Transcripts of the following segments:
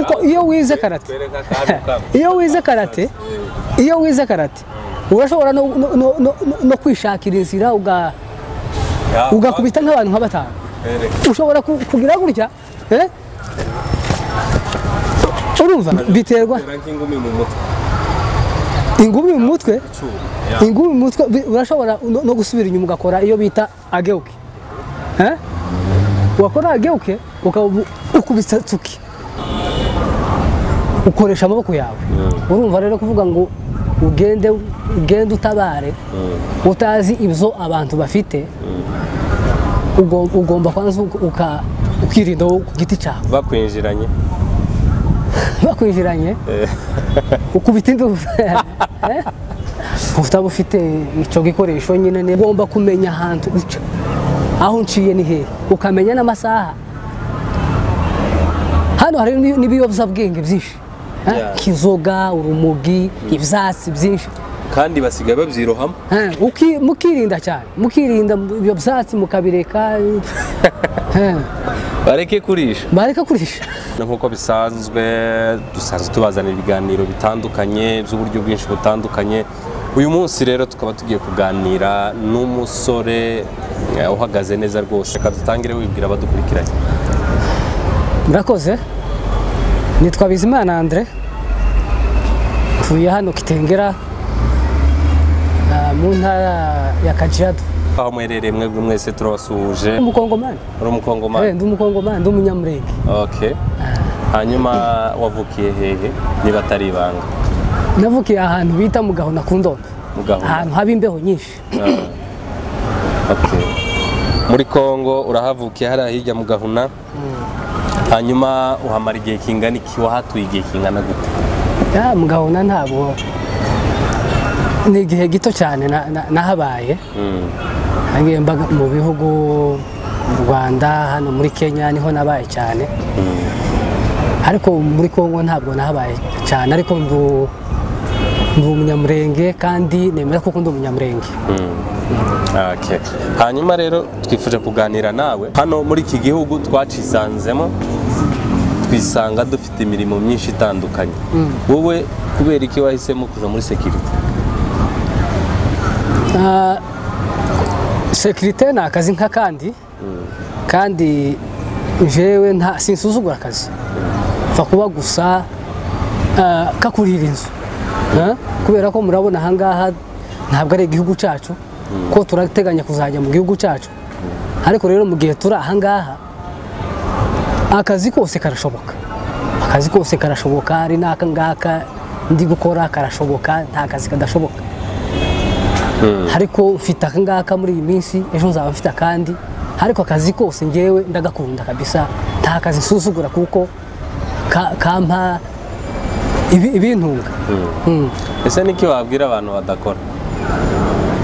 Kuko iyo wize karate, iyo wize karate urashobora no kwishakira inzira ugakubita nk'abantu nka batanu. Ushobora kugira gutya, urumva biterwa ingumi mu mutwe. Ingumi mu mutwe urashobora no gusubira inyuma ugakora iyo bita ageuke. Wakora ageuke ukubita tsuki, ukoresha amaboko yawe. Urumva rero kuvuga ngo ugende utabare utazi ibyo abantu bafite, ugomba kwanza ukirinda ku giti cyawe. Bakwinjiranye ukubita induru. Utaba ufite icyo gikoresho nyine, ugomba kumenya ahantu uca, aho nciye ni hehe, ukamenya n'amasaha. Hano hari n'ibiyobyabwenge byinshi, kizoga, urumogi, ibyatsi byinshi, kandi basigaye babyirohamo. Mukirinda cyane, mukirinda ibyo byatsi mukabireka. Bareke kurisha, bareke kurisha. Nkuko bisanzwe dusanzwe tubazanira ibiganiro bitandukanye by'uburyo bwinshi butandukanye. Uyu munsi rero tukaba tugiye kuganira n'umusore uhagaze neza rwose. Reka dutangire wibwira abadukurikiranye. Murakoze. Nitwa Bizimana Andre, tuye hano Kitengera mu ntara ya Kajiado. Aho muherereye mwebwe mwese turabasuhuje. Umukongomani. Uri umukongomani? Ndi umukongomani, ndi umunyamurenge. Okay. Hanyuma wavukiye hehe niba atari ibanga? Navukiye ahantu bita mu Gahona ku Ndondo. Mu Gahona. Ahantu haba imbeho nyinshi. Okay. Muri Kongo urahavukiye hariya hirya mu Gahona. Hanyuma uhamara igihe kingana iki? Wahatuye igihe kingana gute? Mu Gahona ntabwo ni igihe gito cyane nahabaye. Nagiye mba mu bihugu mu Rwanda, hano muri Kenya niho nabaye cyane. Ariko muri Kongo ntabwo nahabaye cyane, ariko ndi umunyamurenge kandi nemera kuko ndi umunyamurenge. Okay. Hanyuma rero twifuje kuganira nawe. Hano muri iki gihugu twacisanzemo, twisanga dufite imirimo myinshi itandukanye. Wowe kubera iki wahisemo kuja muri security? Security ni akazi nk'akandi, kandi jewe nta sinsuzugura akazi. Mfa kuba gusa kakurira inzu. Kubera ko murabona ahangaha ntabwo ari igihugu cyacu, ko turateganya kuzajya mu gihugu cyacu. Ariko rero mu gihe turi ahangaha akazi kose karashoboka. Akazi kose karashoboka, ari n'aka ngaka ndi gukora karashoboka, nta kazi kadashoboka. Ariko mfite aka ngaka muri iyi minsi, ejo nzaba mfite akandi. Ariko akazi kose ngewe ndagakunda kabisa, nta kazi nsuzugura kuko kampa ibintunga. Ese niki wabwira abantu badakora?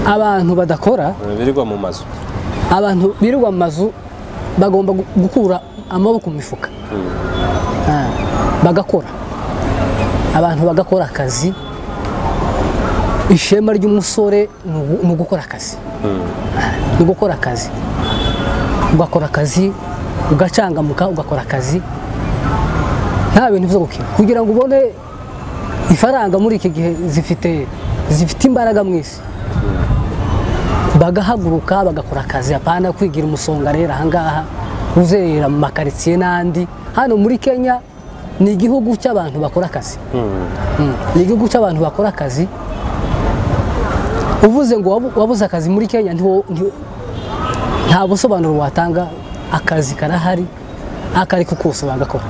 Abantu badakora birirwa mu mazu. Abantu birirwa mu mazu bagomba gukura amaboko mu mifuka. Bagakora. Abantu bagakora akazi. Ishema ry'umusore ni ugukora akazi. Ni ugukora akazi. Ugakora akazi, ugacangamuka, ugakora akazi. Nta bintu byo gukina. Kugira ngo ubone ifaranga muri iki gihe zifite imbaraga mu isi. Bagahaguruka bagakora akazi, apana kwigira umusonga rero ahangaha uzerera mu makaritsiye n'andi. Hano muri Kenya ni igihugu cy'abantu bakora akazi. Ni igihugu cy'abantu bakora akazi. Uvuze ngo wabuze akazi muri Kenya, nta busobanuro watanga. Akazi karahari, akari kose bagakora.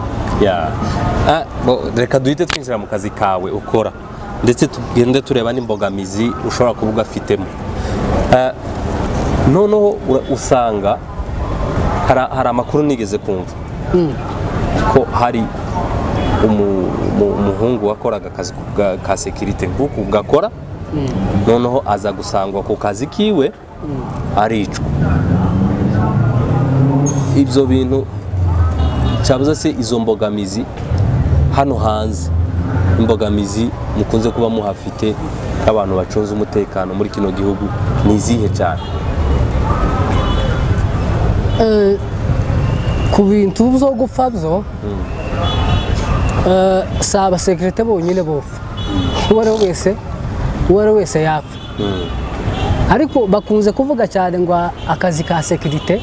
Reka duhite twinjira mu kazi kawe ukora, ndetse tugende tureba n'imbogamizi ushobora kuba ugafitemo. Noneho usanga hari amakuru nigeze kumva ko hari umuhungu wakoraga akazi ka security nk'uku gakora, noneho aza gusangwa ku kazi kiwe aricwa. Ibyo bintu cyabuze se izo mbogamizi hano hanze, imbogamizi mukunze kuba muhafite abantu bacunze umutekano muri kino gihugu ni izihe cyane? Ku bintu byo gupfa byo Si abasekirite bonyine bopfa, uwo ari we wese yapfa. Ariko bakunze kuvuga cyane ngo akazi ka sekirite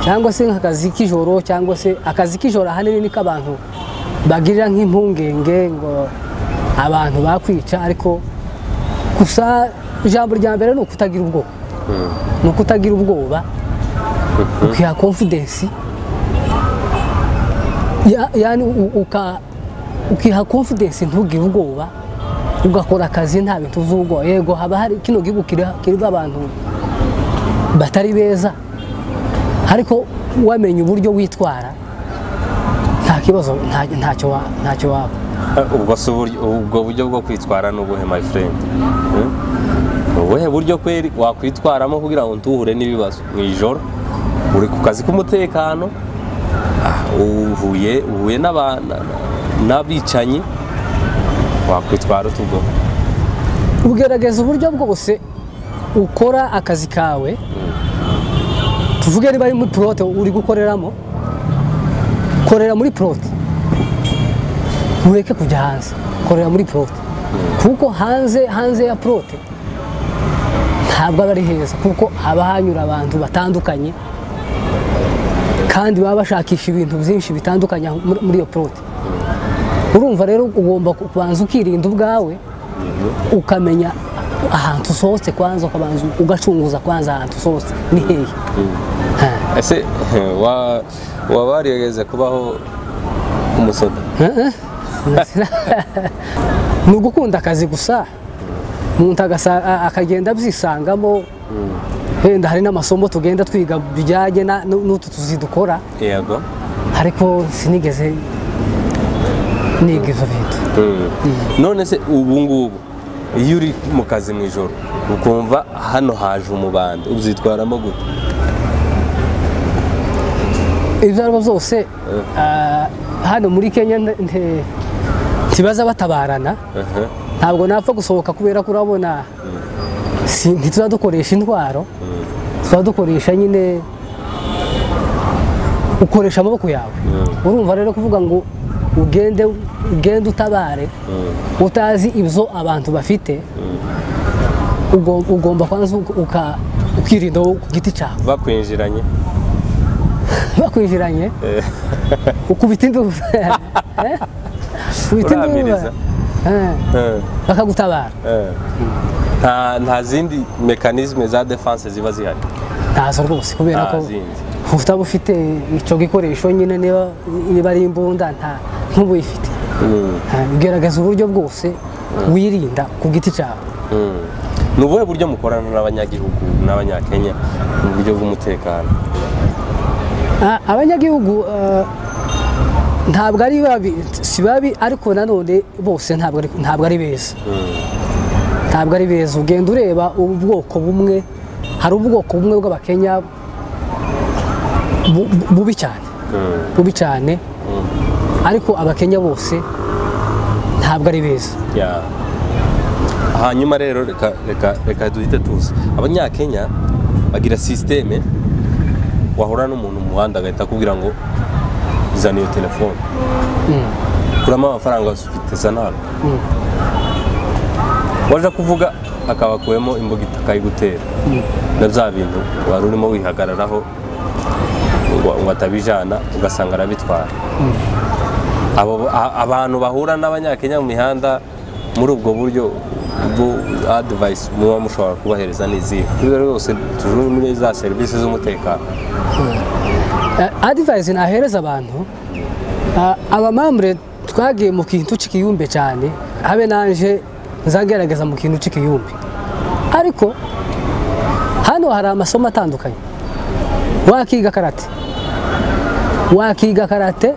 cyangwa se nk'akazi k'ijoro, cyangwa se akazi k'ijoro ahanini niko abantu bagirira nk'impungenge ngo abantu bakwica, ariko gusa ijambo rya mbere ni ukutagira ubwoba. Ni ukutagira ubwoba, ukiha confidence, yani ukiha confidence, ntugire ubwoba, ugakora akazi nta bintu z'ubwoba. Yego haba hari kino gihugu kirimo abantu batari beza, ariko wamenye uburyo witwara nta kibazo, ntacyo waba. Ubwo se ubwo buryo bwo kwitwara ni ubuhe, my friend? Ubuhe buryo kweri wakwitwaramo kugira ngo ntuhure n'ibibazo mu ijoro uri ku kazi k'umutekano, uhuye n'abicanyi, wakwitwara ute ubwo? Ugerageza uburyo bwose ukora akazi kawe. Tuvuge niba ari muri plot uri gukoreramo, korera muri plot, ureke kujya hanze, korera muri plot, kuko hanze ya plot ntabwo aba ari heza, kuko haba hanyura abantu batandukanye kandi baba bashakisha ibintu byinshi bitandukanye muri iyo plot. Urumva rero ugomba kubanza ukirinda ubwawe, ukamenya ahantu usohotse kwanza, ukabanza ugacunguza kwanza ahantu usohotse ni hehe. Ese waba warigeze kubaho umusoda? Ni ugukunda akazi gusa, umuntu akagenda abyisangamo. Wenda hari n'amasomo tugenda twiga bijyanye n'utu tuzi dukora. Yego. Ariko sinigeze niga ibyo bintu. None se ubu ngubu iyo uri mu kazi mu ijoro ukumva hano haje umubanda, ubyitwaramo gute? Ibyo aribyo byose, hano muri Kenya ntibaza batabarana. Ntabwo napfa gusohoka kubera ko urabona ntituza dukoresha intwaro, tuba dukoresha nyine ukoresha amaboko yawe. Urumva rero kuvuga ngo ugende utabare utazi ibyo abantu bafite, ugomba kwanza ukirinda ku giti cyawe. Bakwinjiranye ukubita induru, bakagutabara. Nta zindi mekanisme za defense ziba zihari? Ntazo rwose, kubera ko utaba ufite icyo gikoresho nyine, niba ari imbunda ntuba uyifite. Ugerageza uburyo bwose wirinda ku giti cyawe. Ni ubuhe buryo mukorana n'abanyagihugu n'abanyakenya mu buryo bw'umutekano? Abanyagihugu ntabwo ari babi, si babi, ariko nanone bose ntabwo ari beza. Ntabwo ari beza. Ugenda ureba ubwoko bumwe, hari ubwoko bumwe bw'abakenya bubi cyane, bubi cyane, ariko abakenya bose ntabwo ari beza. Hanyuma rero reka duhite tuzi abanyakenya bagira systeme, wahura n'umuntu mu muhanda agahita akubwira ngo zana iyo telefone, kuramo amafaranga ufite zana hano, waje kuvuga akabakuyemo imbugita akayigutera, na bya bintu wari urimo wihagararaho ngo atabijana ugasanga arabitwara. Abantu bahura n'abanyakenya mu mihanda muri ubwo buryo, advice muba mushobora kubahereza n'izihe? Kubera rwose turi muri za serivisi z'umutekano. Advice nahereza abantu, abamambre twagiye mu kintu cy'ikiyumbe cyane, habe nanje nzagerageza mu kintu cy'ikiyumbe, ariko hano hari amasomo atandukanye. Wakiga karate,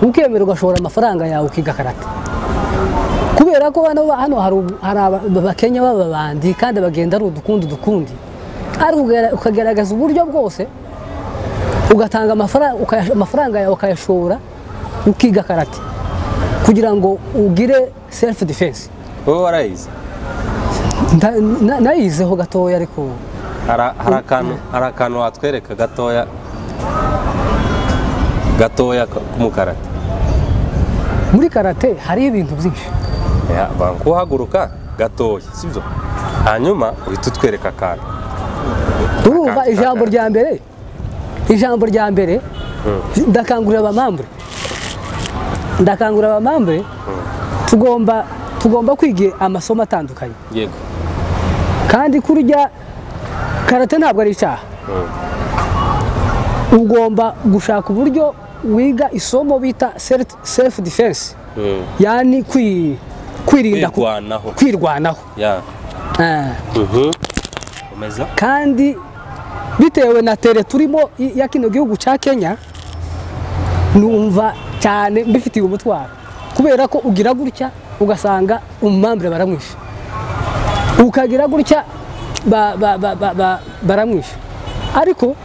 ukemera ugashora amafaranga yawe ukiga karate, kubera ko hano hari abakenya b'ababandi kandi bagenda ari udukundi, ariko ukagerageza uburyo bwose ugatanga amafaranga yawe ukayashora ukiga karate kugira ngo ugire self defense. Wowe warayize? Nayizeho gatoya, ariko hari akantu watwereka gatoya gatoya k'umukarate? Muri karate hari ibintu byinshi. Kuhaguruka gatoya, sibyo? Hanyuma uhita utwereka akantu. Urumva ijambo rya mbere, ijambo rya mbere ndakangurira abamambure, ndakangurira abamambure, tugomba kwiga amasomo atandukanye. Yego. Kandi kurya karate ntabwo ari icyaha. Ugomba gushaka uburyo wiga isomo bita self defense. Yani kwirinda, kwirwanaho. Kandi bitewe na tere turimo ya kino gihugu cya Kenya, numva cyane mbifitiye umutwaro, kubera ko ugira gutya ugasanga umumambure baramwishe, ukagira gutya baramwishe, ariko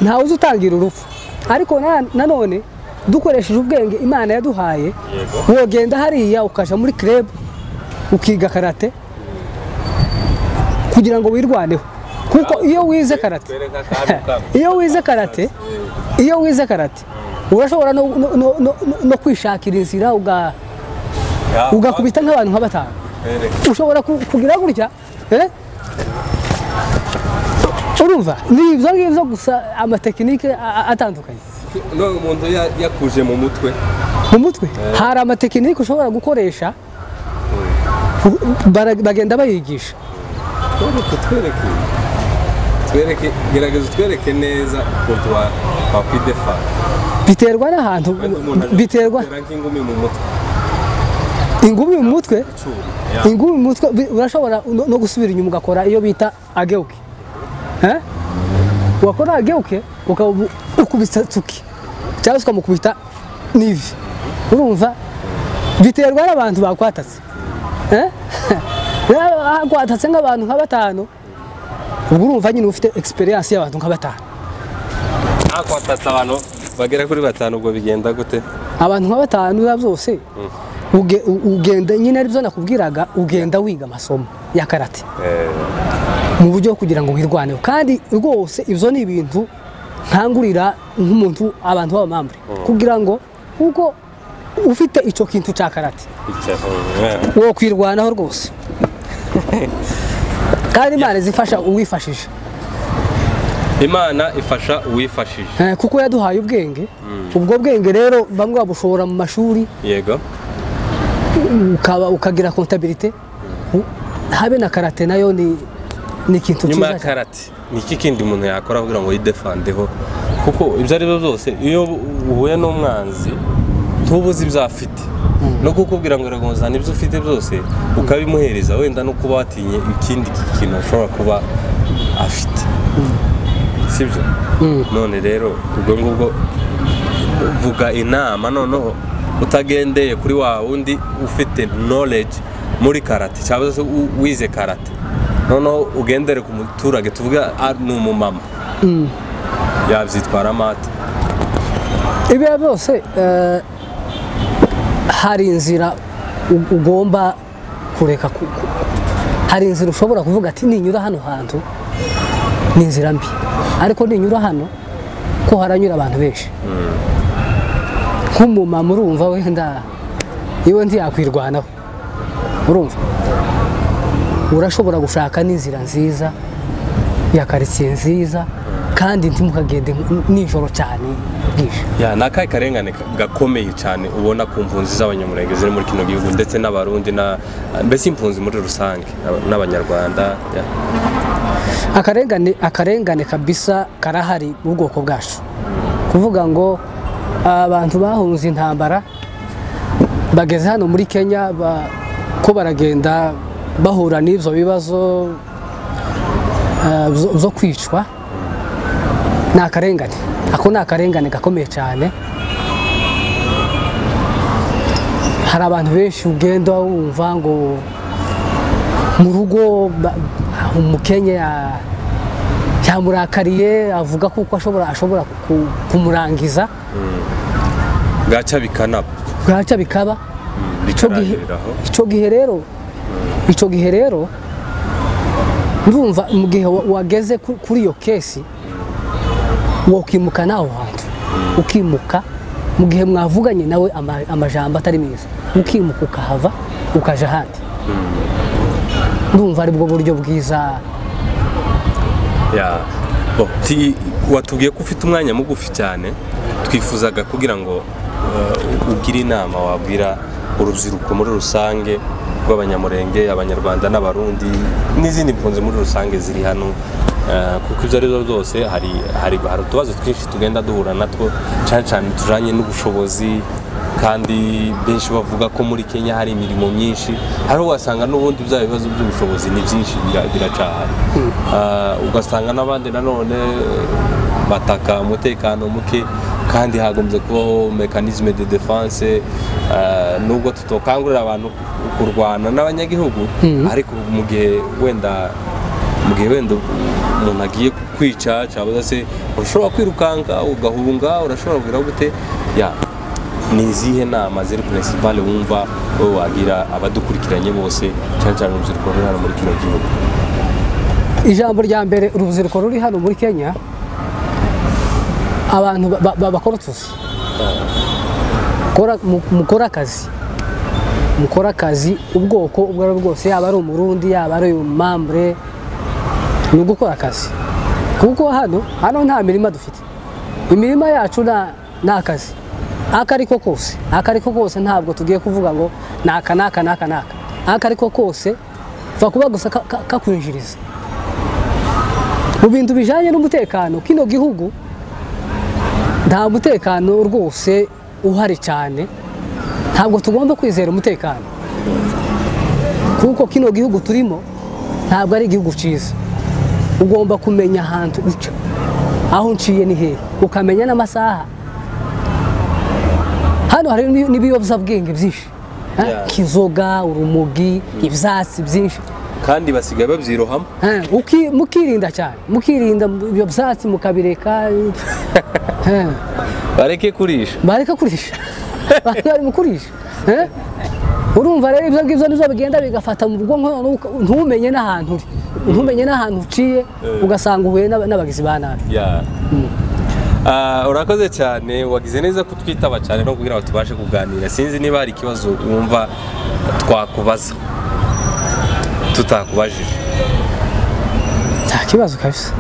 ntawe utangira urupfu. Ariko nanone dukoresheje ubwenge Imana yaduhaye, wogenda hariya ukaja muri club ukiga karate kugira ngo wirwaneho, kuko iyo wize karate, iyo wize karate urashobora no kwishakira inzira ugakubita nk'abantu nka batanu. Ushobora kugira gutya, urumva ni ibyo ngibyo gusa, amatekinike atandukanye. None umuntu yakuje mu mutwe, hari amatekinike ushobora gukoresha, bagenda bayigisha. Twereke, gerageza utwereke neza ukuntu wakwidefa. Biterwa n'ahantu, biterwa ingumi mu mutwe. Ingumi mu mutwe, ingumi mu mutwe urashobora no gusubira inyuma ugakora iyo bita ageuke. Wakora ageuke ukaba ukubita tsuki cyangwa ukamukubita n'ivi. Urumva biterwa n'abantu bakwatatse. Bakwatatse nk'abantu nka batanu, ubwo urumva nyine ufite experience y'abantu nka batanu. Akwatatse abantu bagera kuri batanu, ubwo bigenda gute? Abantu nka batanu byose ugenda nyine, aribyo nakubwiraga, ugenda wiga amasomo ya karate mu buryo kugira ngo wirwaneho. Kandi rwose ibyo ni ibintu nkangurira nk'umuntu abantu b'abamambure, kugira ngo kuko ufite icyo kintu cya karate wo kwirwanaho rwose. Kandi Imana zifasha uwifashije. Imana ifasha uwifashije. Kuko yaduhaye ubwenge. Ubwo bwenge rero bamwe babushobora mu mashuri. Yego. Ukaba ukagira comptabilité, habe na karate nayo ni ikintu cyiza. Nyuma ya karate ni iki kindi umuntu yakora kugira ngo yidefandeho? Kuko ibyo ari byo byose iyo uhuye n'umwanzi ntubuze ibyo afite, no kukubwira ngo ragozana ibyo ufite byose ukabimuhereza, wenda no kuba watinye ikindi kintu ashobora kuba afite, sibyo? None rero ubwo ngubwo vuga inama noneho utagendeye kuri wa wundi ufite knowledge muri karate cyangwa se wize karate, noneho ugendere ku muturage, tuvuga ni umumama yabyitwara amata. Ibyo byose hari inzira ugomba kureka, hari inzira ushobora kuvuga ati ninyura hano hantu ni inzira mbi, ariko ninyura hano ko haranyura abantu benshi. Nk'umumama urumva wenda iwe ntiyakwirwanaho, urumva urashobora gushaka n'inzira nziza ya karitsiye nziza, kandi ntimukagende nijoro cyane bwije. Ya, nakaye karengane gakomeye cyane ubona ku mpunzi z'abanyamurenge ziri muri kino gihugu, ndetse n'abarundi na mbese impunzi muri rusange n'abanyarwanda. Akarengane kabisa karahari mu bwoko bwacu. Kuvuga ngo abantu bahunze intambara bageze hano muri Kenya ko baragenda bahura n'ibyo bibazo zo kwicwa, ni akarengane. Ako ni akarengane gakomeye cyane. Hari abantu benshi ugenda wumva ngo mu rugo umukenya yamurakariye, avuga kuko ashobora kumurangiza, bwaca bikanaba, bwaca bikaba. Icyo gihe rero ndumva mu gihe wageze kuri iyo kesi wokimuka naho hantu, ukimuka Mu gihe mwavuganye nawe amajambo atari meza, ukimuka ukahava ukaja ahandi. Ndumva ari bwo buryo bwiza. Ya. Bo, watubwiye ko ufite umwanya mugufi cyane, twifuzaga kugira ngo ugire inama wabwira urubyiruko muri rusange rw'Abanyamurenge, Abanyarwanda n'Abarundi n'izindi mpunzi muri rusange ziri hano, kuko ibyo ari byo byose hari utubazo twinshi tugenda duhura natwo, cyane cyane tujanye n'ubushobozi, kandi benshi bavuga ko muri Kenya hari imirimo myinshi, hari ugasanga n'ubundi bya bibazo by'ubushobozi ni byinshi biracahari. Ugasanga n'abandi nanone bataka umutekano muke, kandi hagombye kubaho mécanisme de défense, nubwo tutokangurira abantu kurwana n'abanyagihugu, ariko mu gihe wenda umuntu agiye kwica cyangwa se urashobora kwirukanka ugahunga, urashobora kugira gute ya. Ni izihe nama ziri principale wumva wowe wagira abadukurikiranye bose, cyane cyane urubyiruko ruri hano muri kino gihugu? Ijambo rya mbere, urubyiruko ruri hano muri Kenya, abantu bakora utuzi, mukora akazi, ubwoko ubwo ari bwose, yaba ari Umurundi, yaba ari umambre, ni ugukora akazi. Kuko hano nta mirima dufite, imirima yacu ni akazi akariko kose, ntabwo tugiye kuvuga ngo naka naka naka naka, akariko kose va kuba gusa kakwinjiriza mu bintu bijanye n'umutekano. Kino gihugu nta mutekano rwose uhari cyane, ntabwo tugomba kwizera umutekano, kuko kino gihugu turimo ntabwo ari igihugu cyiza. Ugomba kumenya ahantu uca, aho nciye ni hehe, ukamenya n'amasaha. Hano hari n'ibiyobyabwenge byinshi, kizoga, urumogi, ibyatsi byinshi, kandi basigaye babyirohamo. Mukirinda cyane, mukirinda ibyo byatsi mukabireka. Bareke kurisha, bari mu kurisha. Urumva rero ibyo ngibyo nizo bigenda bigafata mu bwonko, ntumenye n'ahantu uri, ntumenye n'ahantu uciye, ugasanga uhuye n'abagizi ba nabi. Urakoze cyane, wagize neza kutwitaba cyane no kugira ngo tubashe kuganira. Sinzi niba hari ikibazo wumva twakubaza tutakubajije. Nta kibazo kabisa.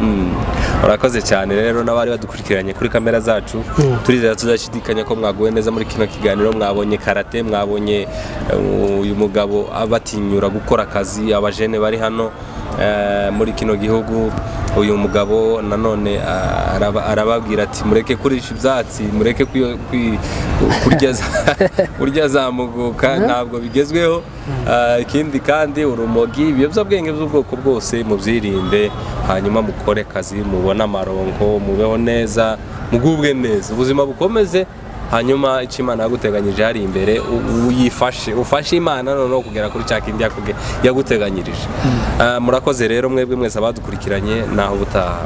Urakoze cyane rero n'abari badukurikiranye kuri kamera zacu, turizera tuzashidikanya ko mwaguwe neza muri kino kiganiro. Mwabonye karate, mwabonye uyu mugabo abatinyura gukora akazi, abajene bari hano muri kino gihugu. Uyu mugabo nanone arababwira ati mureke kurisha ibyatsi, mureke kurya za muguka, ntabwo bigezweho. Ikindi kandi urumogi, ibiyobyabwenge by'ubwoko bwose mubyirinde, hanyuma mukore akazi, mubone amaronko, mubeho neza, mugubwe neza, ubuzima bukomeze. Hanyuma icyo Imana yaguteganyirije hari imbere uyifashe, ufashe Imana noneho kugera kuri cya kindi yaguteganyirije. Murakoze rero mwebwe mwese abadukurikiranye, naho ubutaha.